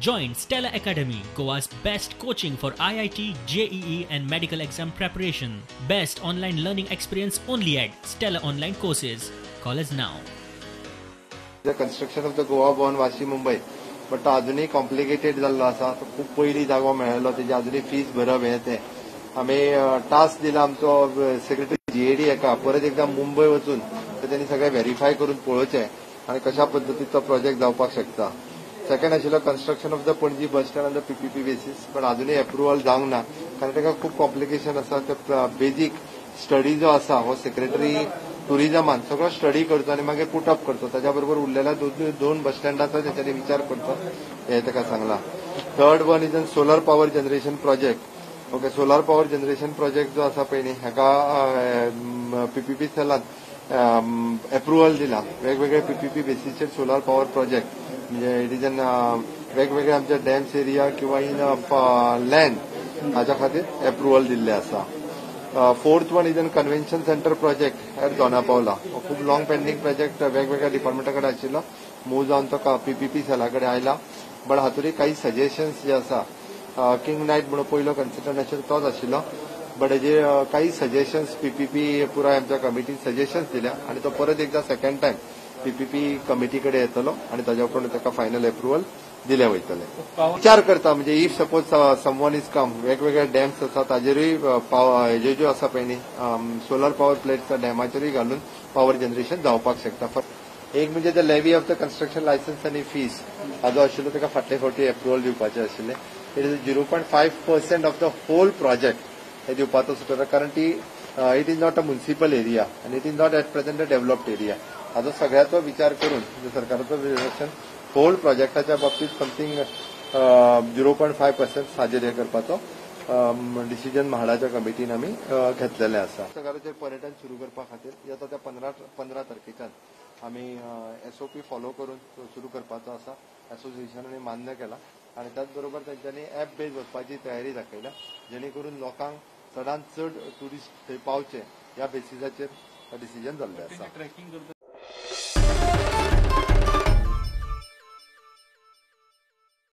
Join Stella Academy, Goa's best coaching for IIT, JEE and medical exam preparation. Best online learning experience only at Stella Online Courses. Call us now. The construction of the Goa Bhavan Vashi Mumbai, but तो अजुनूय complicated जाल्लो आसा. तो खूब पयलीं जागो मेळिल्लो, तेजी अजुनूय फीस भरप हें तें आमी टास्क दिला आमचो सेक्रेटरी जीएडी हेका परत एकदां मुंबय वचून तेणी सगळें व्हेरीफाय करून पळोवचें आनी कशा पद्दतीन तो प्रोजेक्ट जावपाक शकता. सेकंड आशिल्लो construction of the Panaji bus stand on the PPP basis, पण अजुनूय एप्रुवल जावंक ना कारण ताका खूब कॉम्प्लिकेशन आसा. ते बेजीक स्टडी जो आसा हो सेक्रेटरी टुरिजमान सगळो स्टडी करचो आनी मागीर पुट अप करचो. ताच्या बरोबर उरलेल्या दोन बस स्टँडाचो तेच्यांनी विचार करचो हें ताका सांगलां. Third one is an solar power generation project. Okay, solar power generation project जो आसा पळय न्ही, हाका पीपीपी सेलान एप्रुवल दिला. वेगवेगळे पीपीपी बेसीसचेर सोलार पॉवर प्रोजेक्ट म्हणजे it is an वेगवेगळे आमच्या डॅम्स एरिया किंवा इन लँड हाच्या खातीर एप्रुवल दिल्लें आसा. Fourth one is an convention centre project at Dona Paula. खूब लॉंग पेंडींग प्रोजेक्ट वेगवेगळ्या डिपार्टमेंटा कडेन आशिल्लो, मूव जावन तो पीपीपी सेला कडेन आयला. बट हातूंत काही सजेशन्स जे आसा, किंग नायट म्हणून पयलो कन्सल्टंट आशिल्लो तोच आशिल्लो, बट हेजे काही सजेशन्स पीपीपी पुराय आमच्या कमिटीन सजेशन्स दिल्या आनी तो परत एकदां सेकंड टायम पीपीपी कमिटी कडेन येतलो आनी ताज्या उपरांत ताका फायनल एप्रुवल दिलें वयतलें. विचार करता म्हणजे if suppose someone is come, वेगवेगळे डॅम्स आसा ताजेरूय हेज्यो ज्यो आसा पळय न्ही सोलर पॉवर प्लेट्स डॅमाचेरूय घालून पॉवर जनरेशन जावपाक शकता. एक म्हणजे the levy of the construction licence आनी फीस हाजो आशिल्लो ताका फाटले फावटी एप्रुवल दिवपाचें आशिल्लें. It is 0.5% of the whole project हे दिवपाचो सुद्दां, कारण ती it is not a municipal area आनी it is not at present a developed area. हाजो सगळ्याचो विचार करून सरकाराचो डिरेक्शन होल प्रोजेक्टाच्या बाबतीत समथींग 0.5% हाजेर हे करपाचो डिसिजन म्हाडाच्या कमिटीन आमी घेतलेलें आसा. सरकाराचेर पर्यटन सुरू करपा खातीर येता त्या 15 तारखेच्यान आमी एसओपी फॉलो करून सुरू करपाचो आसा. एसोसिएशनान मान्य केला आनी त्याच बरोबर तेंच्यांनी एप बेज वचपाची तयारी दाखयल्या, जेणे करून लोकांक चडांत चड ट्युरिस्ट थंय पावचे ह्या बेसिसाचेर डिसिजन जाल्लें आसा.